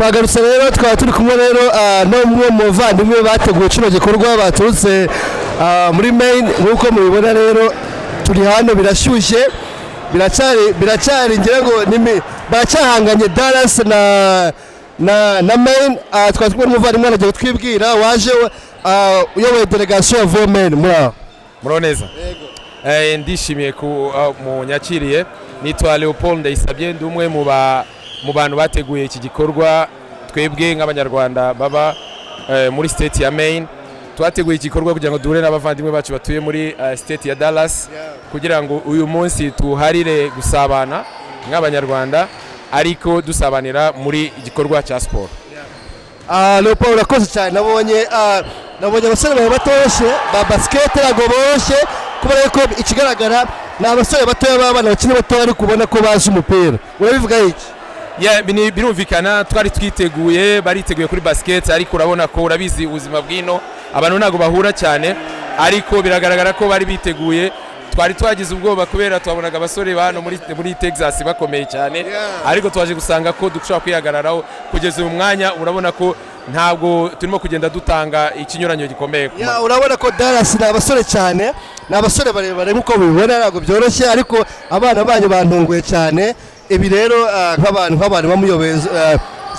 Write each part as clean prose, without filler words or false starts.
Twagarutse rero, twaba turi kumwe rero n'umwe mu bavandimwe bateguye kino gikorwa baturutse muri Maine. Nk'uko mubibona rero, turi hano, birashyushye, biracyari ngira ngo baracyahanganye Dallas na Maine. Twari kumwe n'umuvandimwe, aragiye kutwibwira, waje uyoboye delegation yavuye Maine. Muri aho? Muraho neza. Ndishimiye ku munyakiriye. Nitwa Leopold Ndayisabye, ndi umwe mu bantu bateguye iki gikorwa. Twebwe nk'Abanyarwanda baba muri state ya Maine, twateguye iki gikorwa kugira ngo duhure n'abavandimwe bacu batuye muri state ya Dallas, kugira ngo uyu munsi tuharire gusabana nk'Abanyarwanda, ariko dusabanira muri igikorwa cya siporo. Leopold, urakoze cyane. Nabonye abasore bawe batoroshye ba basket, ntabwo boroshye, kubera ko ikigaragara ni abasore batoya b'abana bakiri batoya, ariko ubona ko bazi umupira. Urabivuga iki? Yeah, birumvikana twari twiteguye, bariteguye kuri basket, ariko urabona ko, urabizi ubuzima bw'ino, abantu ntabwo bahura cyane, ariko biragaragara ko bari biteguye. Twari twagize ubwoba kubera twabonaga abasore ba hano muri Texas bakomeye cyane, ariko twaje gusanga ko dushobora kwihagararaho. Kugeza uyu mwanya urabona ko ntabwo turimo kugenda dutanga ikinyuranyo gikomeye ku Yeah, urabona ko Dallas ni abasore cyane, ni abasore barebare nk'uko mubibona. Ntabwo byoroshye, ariko abana banyu bantunguye cyane. Ibi rero nk'abantu bamuyoboye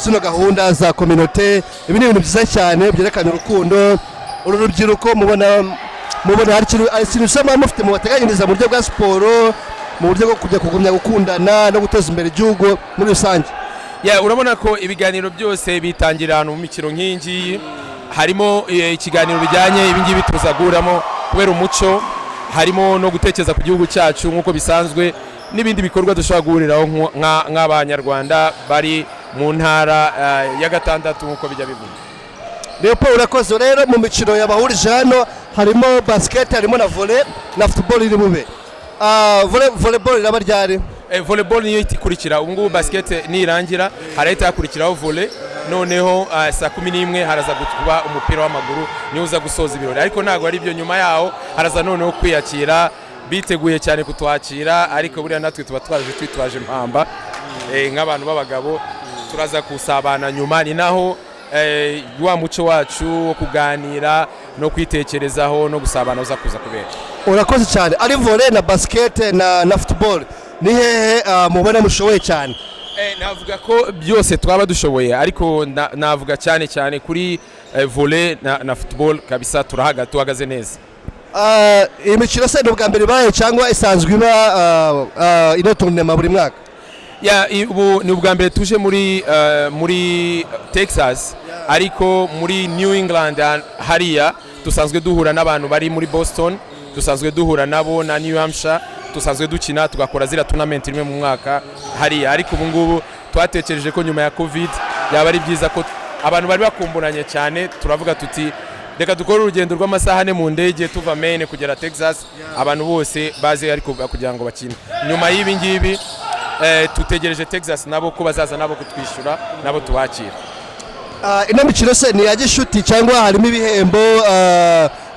zino gahunda za communauté, ibi ni ibintu byiza cyane byerekana urukundo. Uru rubyiruko mubona hari ikintu usa muba mufite mubateganyiriza mu buryo bwa siporo, mu buryo bwo kujya kugumya gukundana no guteza imbere igihugu muri rusange? Yeah, urabona ko ibiganiro byose bitangira ahantu mu mikino nk'iyi ngiyi. Harimo ikiganiro bijyanye ibi ngibi tuzaguramo kubera umuco, harimo no gutekereza ku gihugu cyacu nk'uko bisanzwe, n'ibindi bikorwa dushobora guhuriraho nk'Abanyarwanda bari mu ntara ya gatandatu, nk'uko bijya bivugwa. Leopold, urakoze. Rero mu mikino yabahurije hano harimo basket, harimo na volley na football iri bube. Volleyball iraba ryari? Volleyball niyo ihita ikurikira ubu ngubu. Basket nirangira harahita hakurikiraho volley, noneho saa 11 haraza kuba umupira w'amaguru, niwo uza gusoza ibirori. Ariko ntabwo ari ibyo, nyuma yaho haraza noneho kwiyakira. Biteguye cyane kutwakira, ariko buriya natwe tuba twaje twitwaje impamba nk'abantu b'abagabo. Turaza gusabana nyuma, ni naho wa muco wacu wo kuganira no kwitekerezaho no gusabana uza kuza kubera. Urakoze cyane. Ari volley na basket na football, ni hehe mubona mushoboye cyane? Navuga ko byose twaba dushoboye, ariko navuga cyane cyane kuri volley na football. Kabisa tuhagaze neza. Iyi mikino se ni ubwa mbere ibaye cyangwa isanzwe iba ino tournament buri mwaka? Yeah, ubu ni ubwa mbere tuje muri Texas, ariko muri New England hariya dusanzwe duhura n'abantu bari muri Boston, dusanzwe duhura nabo na New Hampshire, dusanzwe dukina, tugakora ziriya tournament rimwe mu mwaka hariya. Ariko ubu ngubu twatekereje ko nyuma ya Covid byaba ari byiza ko abantu bari bakumburanye cyane, turavuga tuti reka dukore urugendo rw'amasaha 4 mu ndege tuva Maine kugera Texas, abantu bose baze, ariko kugira ngo bakine. Nyuma y'ibi ngibi tutegereje Texas nabo ko bazaza nabo kutwishyura, nabo tubakira. Ino mikino se ni iya gishuti cyangwa harimo ibihembo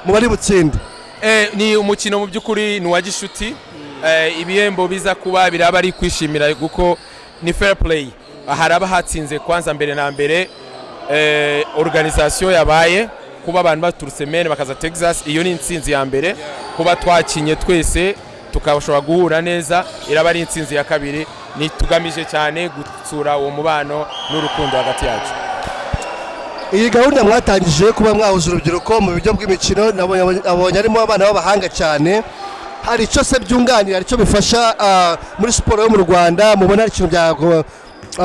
mu bari butsinde? Ni umukino mu by'ukuri ni uwa gishuti. Ibihembo biza kuba biraba ari kwishimira, kuko ni fair play. Haraba hatsinze kwanza mbere na mbere organisation yabaye, kuba abantu baturutse Maine bakaza Texas, iyo ni intsinzi ya mbere. Kuba twakinye twese tukabashobora guhura neza, iraba ari intsinzi ya kabiri. Ni tugamije cyane gutsura uwo mubano n'urukundo hagati yacu. Iyi gahunda mwatangije, kuba mwahuza urubyiruko mu buryo bw'imikino, nabonye harimo abana b'abahanga cyane. Hari icyo se byunganira, hari icyo bifasha muri siporo yo mu Rwanda? Mubona hari ikintu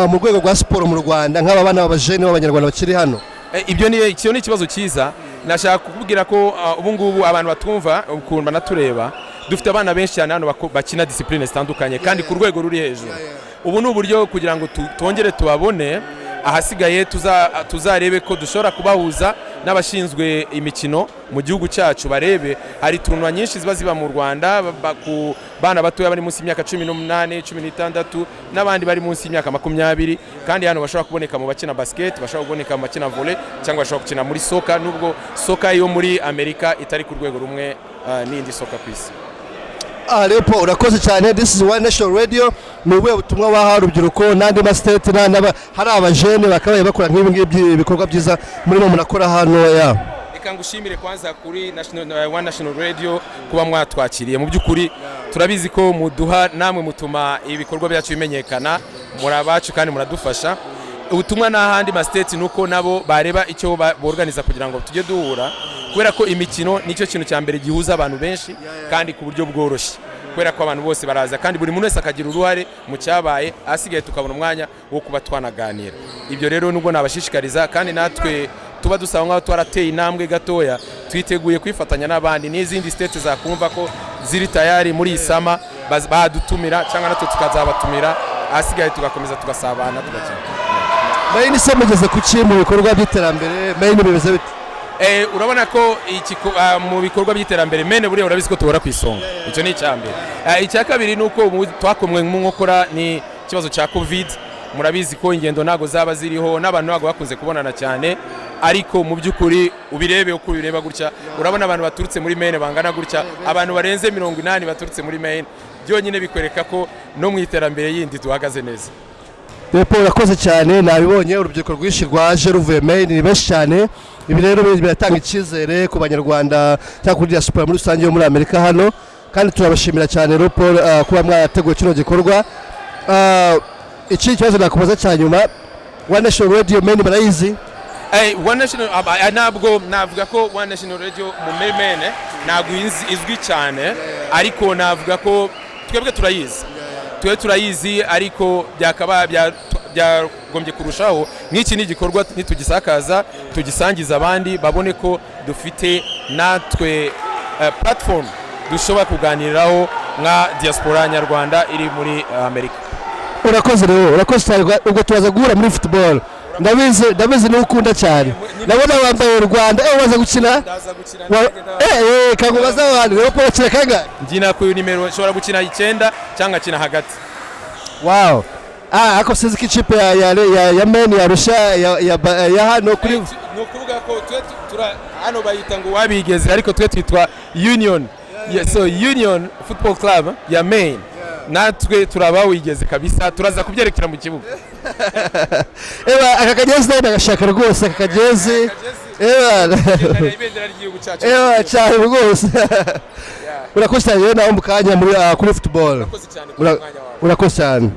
mu rwego rwa siporo mu Rwanda, nk'aba bana b'abajene b'Abanyarwanda bakiri hano? Ibyo ni icyo ni ikibazo cyiza. Nashaka kukubwira ko ubu ngubu abantu batumva ukuntu banatureba, dufite abana benshi cyane hano bakina discipline zitandukanye kandi ku rwego ruri hejuru. Ubu ni uburyo kugira ngo twongere tubabone. Ahasigaye tuzarebe ko dushobora kubahuza n'abashinzwe imikino mu gihugu cyacu, barebe hari tournoi nyinshi ziba ziba mu Rwanda ku bana batoya bari munsi y'imyaka 18, 16, n'abandi bari munsi y'imyaka 20, kandi hano bashobora kuboneka mu bakina basket, bashobora kuboneka mu bakina volley, cyangwa bashobora gukina muri soccer, nubwo soccer yo muri Amerika itari ku rwego rumwe n'indi soccer ku isi. Leopold, urakoze cyane. This is One Nation Radio. Ni ubuhe butumwa waha urubyiruko n'andi ma state hari abajene bakabaye bakora nk'ibi ngibi, ibikorwa byiza murimo murakora hano ya? Reka ngushimire kwanza kuri One National Radio kuba mwatwakiriye. Mu by'ukuri turabizi ko muduha namwe mutuma ibikorwa byacu bimenyekana. Muri abacu kandi muradufasha. Ubutumwa n'ahandi ma state ni uko nabo bareba icyo borganiza kugira ngo tujye duhura, kubera ko imikino nicyo kintu cya mbere gihuza abantu benshi kandi ku buryo bworoshye, kubera ko abantu bose baraza kandi buri muntu wese akagira uruhare mu cyabaye, ahasigaye tukabona umwanya wo kuba twanaganira. Ibyo rero nubwo nabashishikariza, kandi natwe tuba dusaba nk'aho twarateye intambwe gatoya, twiteguye kwifatanya n'abandi n'izindi state zakumva ko ziri tayari muri iyi summer, badutumira cyangwa natwe tukazabatumira, ahasigaye tugakomeza tugasabana, tugakina. Maine se mugeze ku ki mu bikorwa by'iterambere? Maine bimeze bite? Urabona ko mu bikorwa by'iterambere Maine buriya urabizi ko tubora ku isonga. Icyo ni icya mbere. Icya kabiri ni uko ubu twakomwe mu nkokora ni ikibazo cya Covid. Murabizi ko ingendo ntabwo zaba ziriho n'abantu ntabwo bakunze kubonana cyane, ariko mu by'ukuri ubirebe uko ubireba gutya, urabona abantu baturutse muri Maine bangana gutya, abantu barenze 80 baturutse muri Maine. Byonyine bikwereka ko no mu iterambere yindi duhagaze neza. Leopold, urakoze cyane. Nabibonye, urubyiruko rwinshi rwaje ruvuye Maine, ni benshi cyane. Ibi rero biratanga icyizere ku Banyarwanda cyangwa kuri diaspora muri rusange yo muri Amerika hano, kandi turabashimira cyane, Leopold, kuba mwarateguye kino gikorwa. Ikindi kibazo nakubaza cya nyuma, One Nation Radio Maine barayizi? One National ntabwo navuga ko One National Radio mu Maine ntabwo izwi cyane, ariko navuga ko twebwe turayizi, twe turayizi, ariko byakaba byagombye kurushaho. Nk'iki ni igikorwa nitugisakaza, tugisangiza abandi, babone ko dufite natwe platform dushobora kuganiriraho nka diaspora nyarwanda iri muri Amerika. Urakoze rero, urakoze cyane. Ubwo turaza guhura muri football. Ndabizi, ndabizi niwe ukunda cyane. Ndabona wambaye u Rwanda. Waza gukina? Kangubaza abantu, rero Paul akina kangahe? Ngina ku nimero, nshobora gukina 9 cyangwa nkakina hagati. Wow, ariko sinzi ko ikipe ya Maine yarusha ya hano kuri Ni ukuvuga ko twe hano bayita ngo wabigeze, ariko twe twitwa Union. Yeah, so Union Football Club ya Maine, natwe turabawigeze kabisa, turaza kubyerekera mu kibuga. Ewa, aka kagezi nawe ndagashaka rwose, aka kagezi, ewa. Ibendera ry'igihugu cyacu. Ewa, cyane rwose. Urakoze cyane rero, nawe mu kanya muri kuri football. Urakoze cyane ku mwanya wawe. Urakoze cyane.